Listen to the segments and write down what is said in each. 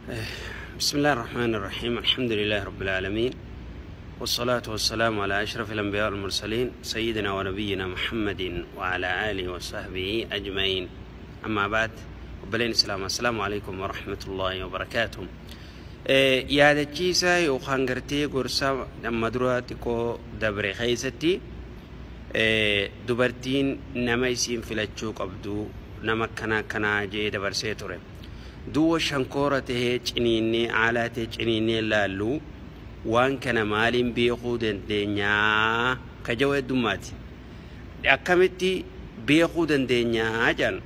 بسم الله الرحمن الرحيم، الحمد لله رب العالمين، والصلاة والسلام على أشرف الأنبياء والمرسلين، سيدنا ونبينا محمد وعلى آله وصحبه أجمعين. أما بعد، obboleen Islaama, السلام عليكم ورحمة الله وبركاته. Yaadachiisa yookaan gartee gorsa amma dura xiqqoo dabre keessatti dubartiin nama isiin filachuu qabdu nama akkana akkanaa jee dabarsee ture. Duwwa shankoora tahee ciniinnee aalaa tahee ciniinnee laallu, waan kana maaliin beekuu dandeenyaa kajawa heddummaati. Akkamitti beekuu dandeenyaa jedhan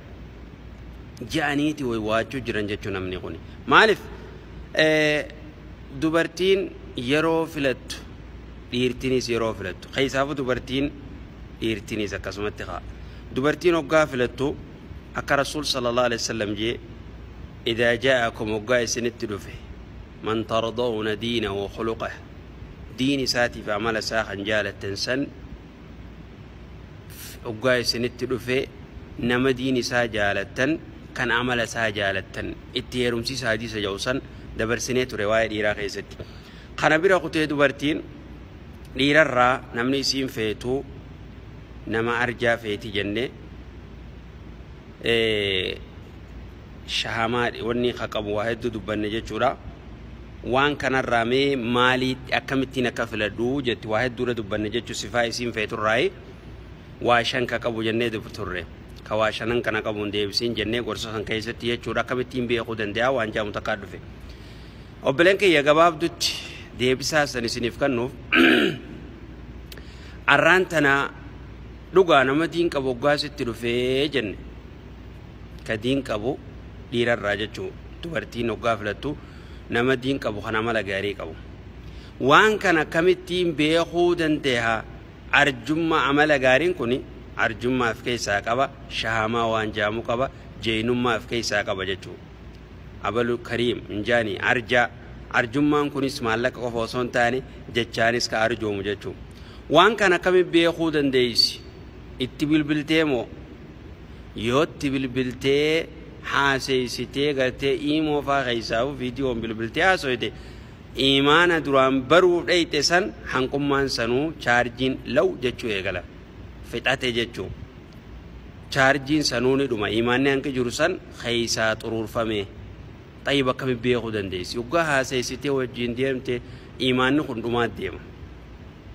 ja'aniiti waachuu jiran jechuu namni kun. Maaliif dubartiin yeroo filattu, dhiirtinis yeroo filattu, keessaafuu dubartiin, dhiirtinis akkasumatti haa. Dubartiin hoggaa filattu akka Rasuul صلى الله عليه وسلم jee: إذا جاءكم, hoggaa isinitti dhufe, من ترضون دينه وخلقه, diin isaatii fi amala isaa kan jaalattan san hoggaa isinitti dhufe, nama diin isaa jaalattan kan amala isaa jaalattan itti heerumsiisa hadiisa jedhu san dabarsinee ture waa'ee dhiiraa keessatti. Kana bira kutee dubartiin dhiirarraa namni isiin feetu nama arjaa feeti jenne, shahamaa wanni qabu waa hedduu dubbanne jechuudha. Waan kanarraa mee maalii akkamittiin akka filadhu jetti, waa hedduudha dubbanne jechuu, sifaa isiin feeturraayi waa shan ka qabu jennee turre. Ka waa shanan kana qabuun deebisiin jennee gorsa san keessatti jechuudha, akkamittiin beekuu danda'a waan jaamu takkaa dhufe. Obboleen kiyya, gabaabdutti deebisaa san isiniif kennuuf, arraan tana dhugaa nama diin qabu hoggaasitti dhufee jenne, ka diin qabu dhiirarraa jechuu, dubartiin hoggaa filattu nama diin qabu kan amala gaarii qabu. Waan kana akkamittiin beekuu dandeeha? Arjummaa, amala gaariin kun arjummaa of keessaa qaba, shahamaa waan jaamu qaba, jeenummaa of keessaa qaba jechuudha. Abalu kariim injaanii arjaa, arjummaan kunis maallaqa qofa osoo hin taane jechaanis ka arjoomu jechuudha. Waan kana akkamitti beekuu dandeessi? Itti bilbiltee moo? Yoo itti bilbiltee haaseessitee gartee iimoo faa keessaa viidiyoon bilbiltee haasoyte, imaana duraan baruu dheyxe san hanqummaan sanuu chaarjiin law jechuu eegala. Fixate jechuu. Chaarjiin sanuu ni dhuma. Imaanni hanqi jiru san keessaa xuruurfame. Xayyib, akkamitti beekuu dandeessi? Yoggaa haaseessitee wajjin deemte imaanni kun dhumaa deema.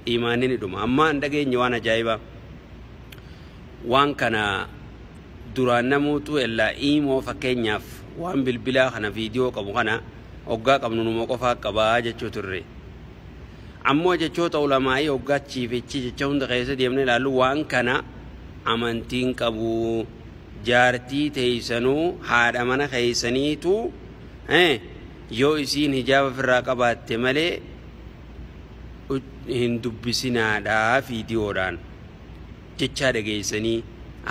Imaanni ni dhuma. Amma hin dhageenye waan ajaa'ibaa. Waan kana duraan namuutu illaa iimoo, fakkeenyaaf waan bilbilaa kana viidiyoo qabu kana hoggaa qabnu numa qofaa qabaa jechuu turre. Ammoo jechoota ulamaa'ii hoggaa chiifichi jecha hunda keessa deemnee ilaallu, waan kana amantiin qabu, jaartii teeysanuu haadha mana keeysaniitu yoo isiin hijaaba ofirraa qabaatte malee hin dubbisinaadhaa viidiyoodhaan jechaa dhageessanii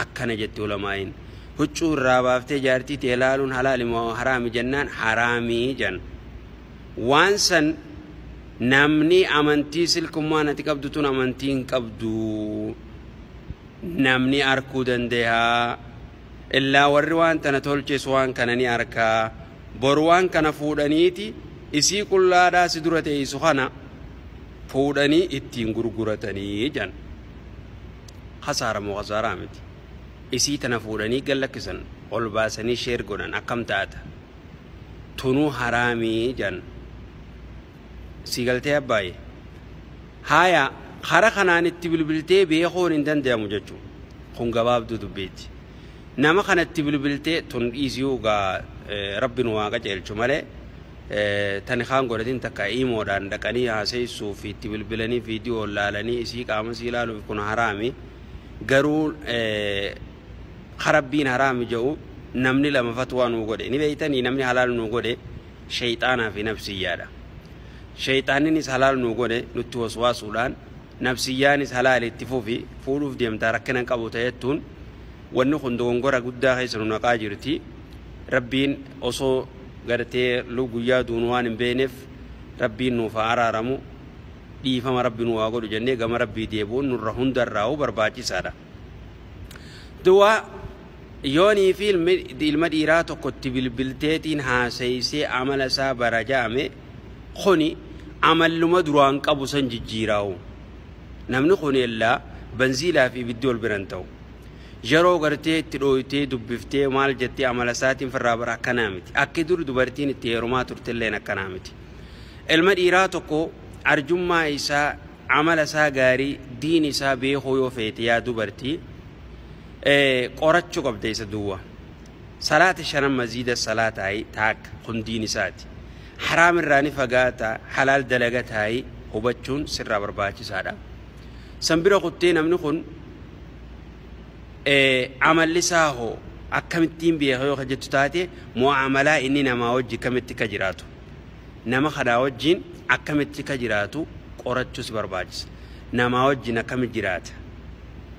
akkana jette ulamaa'iin. Huccuu irraa baaftee jaartii ta'e ilaaluun halaali moo haraami jennaan, haraamii jan. Waan san namni amantii silkummaan ati qabdu tun amantii hin qabdu namni arkuu danda'a. Illaa warri waan tana tolches waan kana ni arkaa. Boru waan kana fuudhaniiti isii qullaadhaa si dura teessu kana fuudhanii ittiin gurguratanii jan. Kasaara moo kasaaraa miti? Isii tana fuudhanii gallakkisan, ol baasanii share godhan, akkam taata? Tunuu haraamii jan. Si galtee abbaaye? Haaya, kara kanaan itti bilbiltee beekuun hin danda'amu jechuudha. Kun gabaabduu dubbiiti. Nama kanatti bilbiltee tun dhiisuu gaa, rabbi nu waa qajeelchu malee, tani kaan godhatin takka imoodhaan dhaqanii haaseessuu fi itti bilbilanii viidiyoo laalanii isii qaama isii ilaaluuf kun haraami. Garuu karabbiin haraami jedhu namni lama fatwaa nuu godhe ni beeytanii, namni halaal nuu godhe shayxaanaa fi nafsiyyaadha. Shayxaaninis halaal nuu godhe nutti waswaasuudhaan, nafsiyyaanis halaal itti fufi, fuudhuuf deemtaa, rakkina qabu ta'ettuun wanni kun dogongora guddaa keessa nu naqaa jirti. Rabbiin osoo gartee guyyaa duunu waan hin beekneef rabbiin nuuf haa araaramu, dhiifama rabbi nu haa godhu jennee gama rabbii deebi'uun nurra hundarraa'uu barbaachisaadha. Duwwaa Yoonii fi ilma dhiiraa tokkotti bilbilteetiin haasaysee amala isaa bara ja'ame kuni amalluma duraan qabu san jijjiiraa'u. Namni kun illaa banziilaa fi ibiddi ol biran ta'u. Yeroo gartee itti dhooytee dubbiftee maal jettee amala isaatiin firraa bara akkanaa miti. Akki dur dubartiin itti heerumaa turtelleen akkanaa miti. Ilma dhiiraa tokko arjummaa isaa amala isaa gaarii diin isaa beekuu yoo feete yaa dubartii qorachuu qabda isa duwwa. Salaata shanan maziida salaataa taak kun diin isaati. Haraam irraa ni fagaata halaal dalagataa hubachuun sirraa barbaachisaadha. San bira kuttee namni kun amalli isaa hoo akkamittiin beeka yoo jettu taate mu'amalaa inni namaa wajji kamitti ka jiraatu. Nama kanaa wajjin akkamitti ka jiraatu qorachuu si barbaachisa. Namaa wajjin akkamitti jiraata.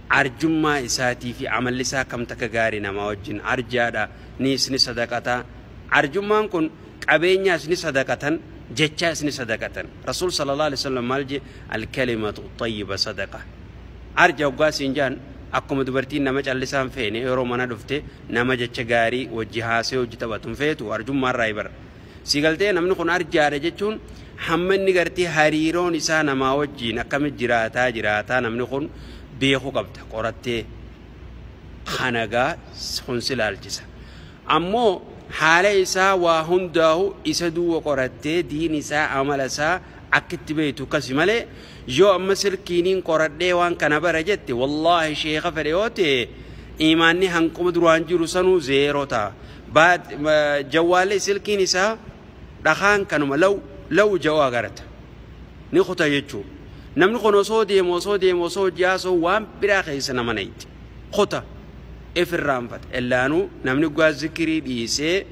Arjummaa isaatii fi amalli isaa kam takka gaarii namaa wajjin arjaadha niis ni sadaqata. Arjummaan kun qabeenyaas ni sadaqatan jechaas ni sadaqatan. Rasuul sallallahu alaihi wasallam maal jee alkalimatu tayyiba sadaqa. Arja hoggaa siin jaan akkuma dubartiin nama callisaan feene yeroo mana dhufte nama jecha gaarii wajji haasee hojii taphatu feetu arjummaarraa ibara. Si galtee namni kun arjaadha jechuun hamma inni gartee hariiroon isaa namaa wajjiin akkamitti jiraataa jiraataa namni kun beekuu qabda qorattee kanagaa kun si ilaalchisa. Ammoo haala isaa waa hundaa'u isa duwwa qorattee diin isaa amala isaa akka itti beektu akkasi malee yoo amma silkiiniin qoradhee waan kana bara jette wallaahi sheeka fedhe yoo ta'e imaanni hanquma duraan jiru sanuu zeeroo ta'a. Jawwaalee silkiin isaa dhakaan kanuma law law jawaa agarta ni kuta jechuudha. Namni kun osoo deemu osoo deemu osoo hojii waan biraa keessa nama nayti kuta ifirraanfata. Illaanuu namni dhugaa zikirii dhiisee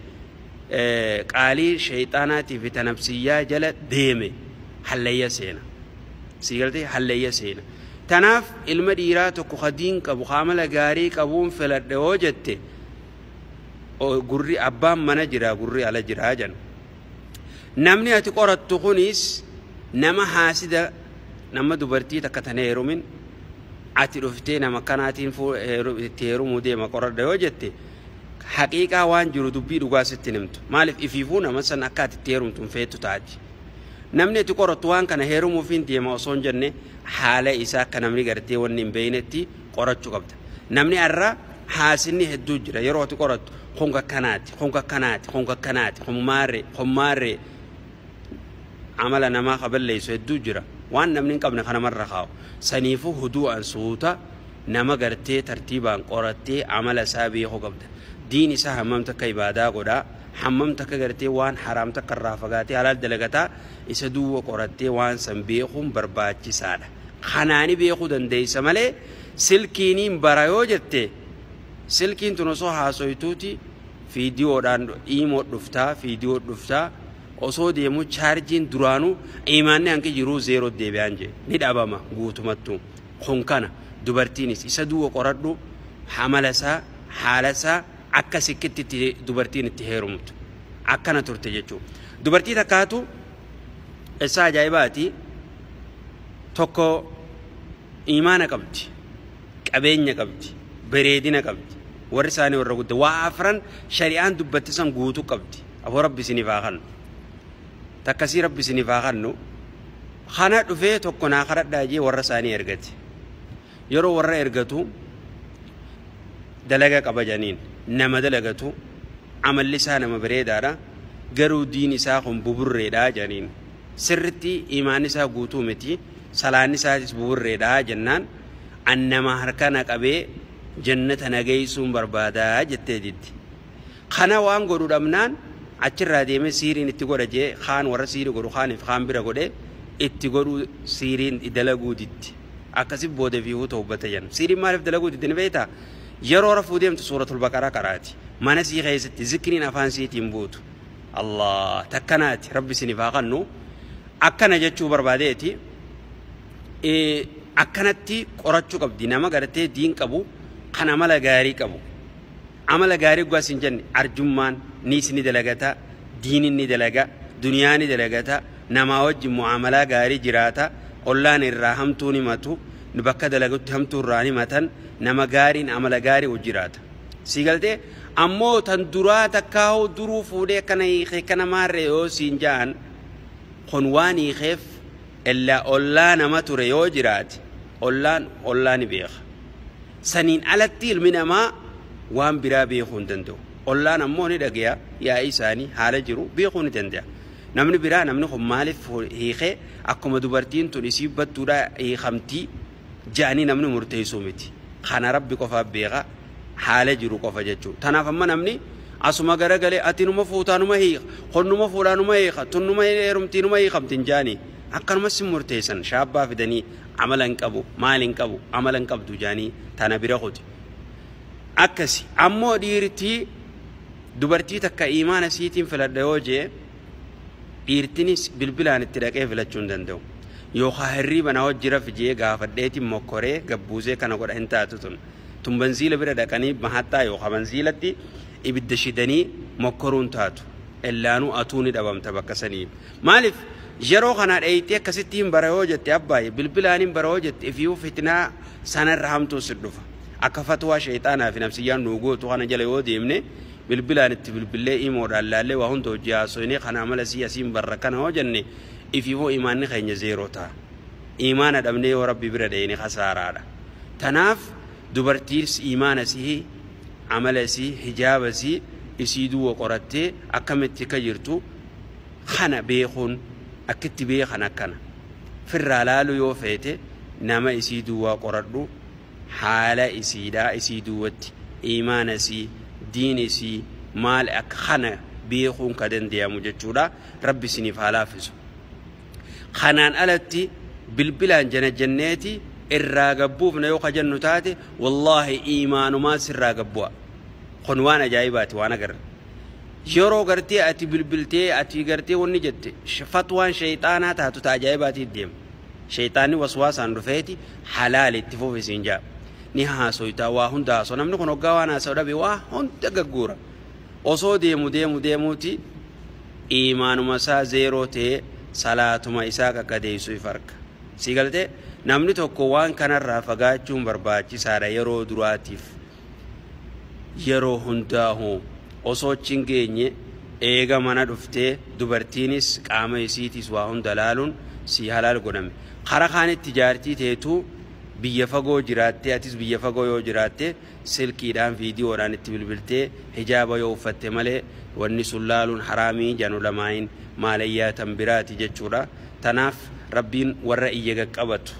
qaalii shayxaanaatii fi tanabsiyyaa jala deeme hallayya seena. Siigaltee hallayya seena. Tanaaf ilma dhiiraa tokko hadiin qabu amala gaarii qabuun filadhe yoo jette gurri abbaan mana jira gurri ala jira jedhan. Namni ati qorattu kunis nama haasida nama dubartii takka tana heerumin ati dhuftee nama kanaatiin itti heerumuu deema qoradha yoo jette haqiiqaa waan jiru dubbii dhugaa sitti himtu. Maaliif ifiifuu nama san akka ati itti heerumtu hin feetu taati. Namni ati qorattu waan kana heerumuuf hin deema osoo hin jenne haala isaa akka namni gartee wanni hin beeynetti qorachuu qabda. Namni har'a haasinni hedduu jira yeroo ati qorattu kun akkanaati kun akkanaati kun akkanaati kun maarree kun maarree amala namaa qaballeessu hedduu jira. Waan namni hin qabne kanamarra kaa'u. Saniifuu hudu'an suuta nama gartee tartiibaan qorattee amala isaa beekuu qabda. Diin isaa hammam takka ibaadaa godhaa hammam takka gartee waan haraam takka irraa fagaatee halaal dalagataa isa duwwa qorattee waan san beekuun barbaachisaadha. Kanaani beekuu dandeessa malee silkiiniin bara yoo jette silkiin tun osoo haasoytuuti fiidiyoodhaan iimoo dhuftaa fiidiyoo dhuftaa osoo deemu chaarjiin duraanuu imaanni hanqi jiruu zeeroo deebi'aan jee ni dhabama guutumattuu. Kun kana dubartiinis isa duwwa qoradhu amala isaa haala isaa akka sikkitti dubartiin itti heerumtu akkana turte jechuudha. Dubartii takkaatu isaa ajaa'ibaati tokko imaana qabdi qabeenya qabdi bareedina qabdi warri isaanii warra guddaa waa afran shari'aan dubbatti san guutuu qabdi afoo rabbi isiniif haa kennu. Takkasii rabbi isiniif haa kennu. Kana dhufee tokko naa kadhadhaa jee warra isaanii ergate. Yeroo warra ergatu dalaga qaba janiin nama dalagatu amalli isaa nama bareedaadha garuu diin isaa kun buburreedha janiin sirritti imaan isaa guutuu miti salaanni isaatis buburreedha jennaan an nama harka na qabee jannata na geessuun barbaadaa jettee diddi. Kana waan godhu dhabnaan achirraa deemee siiriin itti godha jee kaan warra siirii godhu kaaniif kaan bira godhe itti godhu siiriin dalaguu diddi. Akkasii booda fiihuu toobbata jenna. Siiriin maaliif dalaguu diddi ni beektaa? Yeroo rafuu deemtu suuratul baqaraa qaraati. Mana sii keessatti zikriin afaan siitiin buutu. Allah takkanaati rabbi isiniif haa kennu. Akkana jechuu barbaadeeti. Akkanatti qorachuu qabdi nama gartee diin qabu kan amala gaarii qabu. Amala gaarii dhugaas hin jenne arjummaan niis ni dalagata diinin ni dalaga duniyaa ni dalagata namaa wajjin mu'amalaa gaarii jiraata ollaan irraa hamtuu ni matu bakka dalagutti hamtuu irraa ni matan nama gaariin amala gaarii jiraata. Si galtee ammoo tan duraa takkaa'uu duruu fuudhee kana hiikee kana maarree yoo siin ja'an kun waan hiikeef illaa ollaa nama ture yoo jiraate ollaan ollaa ni beeka. Saniin alatti ilmi namaa waan biraa beekuu hin danda'u. Ollaan ammoo ni dhagaya yaa'ii isaanii haala jiru beekuu ni danda'a. Namni biraa namni kun maaliif hiikee akkuma dubartiin tun isii battuudhaa hiikamtii ja'anii namni murteessuu miti. Kana rabbi qofaaf beeka haala jiru qofa jechuudha. Tanaaf amma namni asuma garagalee ati numa fuutaa numa hiika qonnuma fuudhaa numa hiika tunnuma heerumtii numa hiikamti hin jaanii akkanumas si murteessan shaabbaa fidanii amala hin qabu maal hin qabu amala hin qabdu jaanii tana bira kuti. Akkasi ammoo dhiirtii dubartii takka imaana siitiin filadha yoo jee dhiirtinis bilbilaan itti dhaqee filachuu hin danda'u. Yookaan hirriiba na hojii fijee gaafadheetiin mokkoree gabbuusee kana godha hin taatu tun. Tun banziila bira dhaqanii mahattaa yookaan banziilatti ibidda shidanii mokkoruun taatu. Illaanuu atuu ni dhabamta bakka sanii. Maaliif yeroo kana dheeyitee akkasitti hin bara yoo jette abbaaye bilbilaan hin bara yoo jette ifiyyuu fitnaa sanarra hamtuu si dhufa. Akka fatwaa sheexaanaa fi nafsiyyaan nuu gootu kana jala yoo deemne bilbilaan itti bilbillee imoodhaan laallee waa hunda hojii haasofnee kana amala sii asiin barra kana yoo jenne ifiifuu imaanni keenya zeeroo ta'a. Imaana dhabnee yoo rabbi bira dheeyne khasaaraadha. Tanaaf dubartiis imaana sii amala sii hijaaba sii isii duwwa qorattee akkamitti akka jirtu kana beekuun akkitti beekan akkana. Firraa laaluu yoo feete nama isii duwwaa qoradhu haala isiidhaa isii duwwatti imaana isii diin isii maal akka kana beekuun ka danda'amu jechuudha. Rabbi isiniif haa laaffisu. Kanaan alatti bilbilaan jana jenneeti irraa gabbuufna yoo ka jennu taate wallaahi imaanumaa sirraa gabbu'a. Kun waan ajaa'ibaati waan agarra. Yeroo gartee ati bilbiltee ati gartee wanni jette fatwaan sheexaanaa taatu ta ajaa'ibaatiif deema. Sheexaanni waswaasaan dhufeeti halaal itti fufi siin jaa. Ni haasoytaa waa hunda haasoo namni kun hoggaa waan haasa'u dhabe waa hunda gagguura. Osoo deemu deemu deemuuti imaanuma isaa zeeroo ta'ee salaatuma isaa qaqqadeessu if arga. Si galtee namni tokko waan kanarraa fagaachuun barbaachisaadha yeroo duraatiif. Yeroo hundaa'u osoo achi hin geenye eega mana dhuftee dubartiinis qaama isiitiis waa hunda laaluun si halaal godhame. Karaa kaanitti jaartii teetu biyya fagoo jiraattee atis biyya fagoo yoo jiraatte silkiidhaan viidiyoodhaan itti bilbiltee hijaaba yoo uffatte malee wanni sun laaluun haraamii janu lamaayin maalayyaa tan biraati jechuudha. Tanaaf rabbiin warra iyya qaqqabatu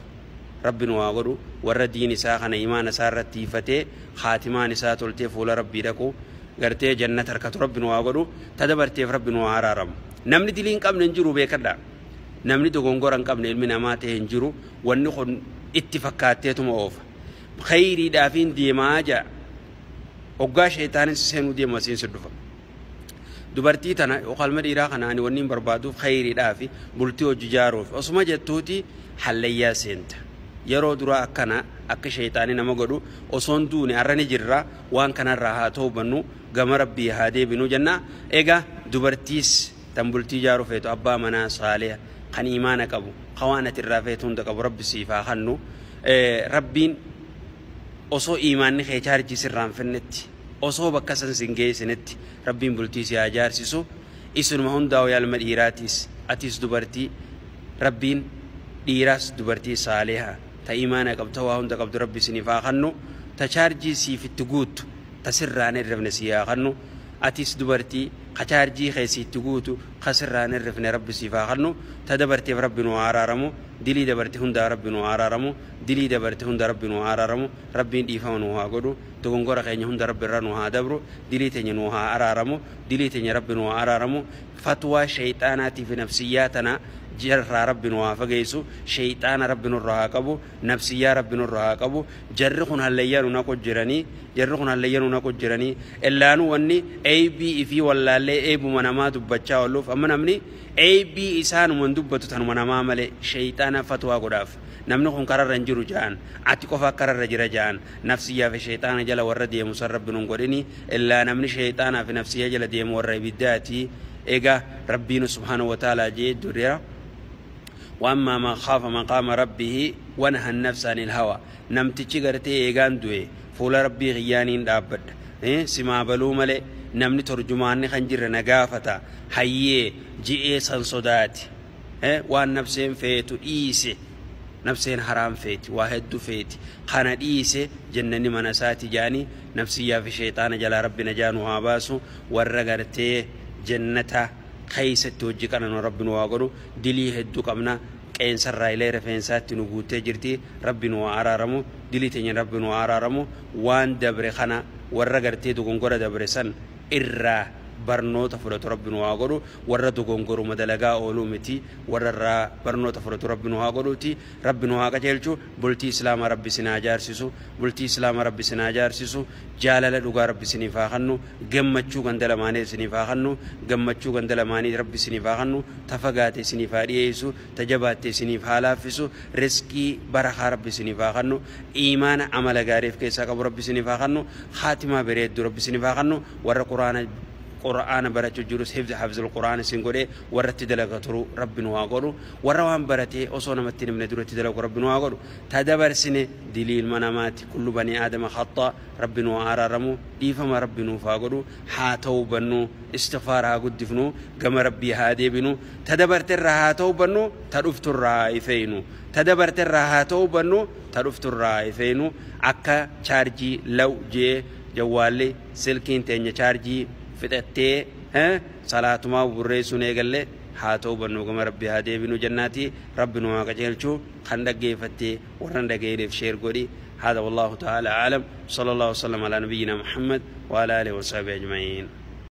rabbiin waa godhu warra diin isaa kana imaana isaa irratti hiifatee haatimaan isaa toltee fuula rabbii dhaqu gartee jannata harkatu rabbiin waa godhu ta dabarteef rabbiin waa araaramu. Namni dilii hin qabne hin jiru beekadha. Namni dogongora hin qabne ilmi namaa ta'e hin jiru wanni kun itti fakkaatteetuma oofa. Khayriidhaaf hin deemaa jaa. Hoggaa sheexaanin si seenuu deema siin si dhufa. Dubartii tana yookaan ilma dhiiraa kana ani wanni hin barbaaduuf khayriidhaaf bultii hojii ijaaruuf osuma jettuuti hallayyaa seenta. Yeroo duraa akkana akka sheexaanii nama godhu osoon duune har'a ni jirra waan kanarraa haa toobannu gama rabbii haa deebinu jenna. Egaa dubartiis tan bultii ijaaruu feetu abbaa manaa saaliha kan imaana qabu kan waan ati irraa feetu hunda qabu rabbi siif haa kennu. Rabbiin osoo imaanni kee chaarjii sirraa hin finnetti osoo bakka san sin geessinetti rabbiin bultii si haa ijaarsisu. Isinuma hundaa'u yaa ilma dhiiraatiis atis dubartii rabbiin dhiiraas dubartii saaliha ta imaana qabdu waa hunda qabdu rabbi isiniif haa kennu. Ta chaarjii siif itti guuttu ta sirraan hin rifne si haa kennu. Atis dubartii ka chaarjii kee si itti guutu ka sirraan hin rifne rabbi siif haa kennu. Ta dabarteef rabbi nu haa araaramu. Dilii dabarte hundaa rabbi nu haa araaramu. Dilii dabarte hunda rabbi nu haa araaramu. Rabbiin dhiifama nu haa godhu. Dogongora keenya hunda rabbi irra nu haa dabru. Dilii teenya nu haa araaramu. Dilii teenya rabbi nu haa araaramu. Fatwaa sheexaanaatii fi nafsiyyaa tana jarraa rabbi nu haa fageessu. Sheexaana rabbi nurra haa qabu. Nafsiyyaa rabbi nurra haa qabu. Jarri kun hallayyaa nu naqu jiranii. Jarri kun hallayyaa nu naqu jiranii. Illaanuu wanni eebii fi wallaallee eebuma namaa dubbachaa ooluuf amma namni eebii isaanumaan dubbatu tanuma namaa malee sheexaana fatwaa godhaaf. Namni kun kararra hin jiru ja'an ati qofa kararra jira ja'an nafsiyyaa fi sheexaana jala warra deemu san rabbi nun godhini. Illaa namni sheexaanaa fi nafsiyyaa jala deemu warra ibiddaati. Egaa rabbiin subhaanahu wa ta'aalaa jee dureera. وأما من خاف مقام ربه ونهى النفس عن الهوى نمتشي غرتي إيغان دوي فول ربي غيانين دابد Simaa baluu malee namni torjumaanni kan jirre na gaafata hayyee ji'ee san sodaati. Waan nafseen feetu dhiise, nafseen haraam feeti, waa hedduu feeti, kana dhiise jennani mana isaati jaanii nafsiyyaa fi sheexaana jalaa rabbi najaa nu haa baasu. Warra gartee jannata keeysatti hojii qananu rabbi nu haa godhu. Dilii hedduu qabna, qeensarraa ilee rifeensaatti nu guuttee jirti. Rabbi nu haa araaramu, dilii teenya rabbi nu haa araaramu. Waan dabre kana warra gartee dogongora dabre san irraa barnoota fudhatu rabbi nu haa godhu. Warra dogongoruma dalagaa ooluu miti, warra irraa barnoota fudhatu rabbi nu haa godhuuti. Rabbi nu haa qajeelchu. Bultii islaamaa rabbi isin haa jaarsisu, bultii islaamaa rabbi isin haa jaarsisu. Jaalala dhugaa rabbi isiniif haa kennu, gammachuu ganda lamaanii isiniif haa kennu, gammachuu ganda lamaanii rabbi isiniif haa kennu. Ta fagaate isiniif haa dhiyeessu, ta jabaatte isiniif haa laaffisu. Riskii barakaa rabbi isiniif haa kennu, iimaana amala gaariif keessaa qabu rabbi isiniif haa kennu, haatimaa bareedduu rabbi isiniif haa kennu. Warra qura'aana barachuu jirus hifzi hafzul qura'aana isin godhee warra itti dalaga turu rabbi nu haa godhu. Warra waan baratee osoo namatti hin himne dura itti dalagu rabbi nu haa godhu. Ta dabarsine dilii ilma namaati, kullu banii aadama khaxaa, rabbi nu haa araaramu, dhiifama rabbi nuuf haa godhu. Haa ta'uu bannu, istighfaara haa guddifnu, gama rabbii haa deebinu. Ta dabarte irraa haa ta'uu bannu, ta dhuftu irraa haa ifeeynu. Ta dabarte irraa haa ta'uu bannu, ta dhuftu irraa haa ifeeynu. Akka chaarjii law jee jawwaalli silkiin teenya chaarjii fixattee salaatumaa burreessuun eegalle, haa ta'u bannu, gama rabbi haa deebinu jannaati. Rabbi nu haa qajeelchu. Kan dhaggeeffattee warra dhageenyeef share godhi. هذا والله تعالى أعلم، صلى الله وسلم على نبينا محمد وعلى آله وصحبه أجمعين.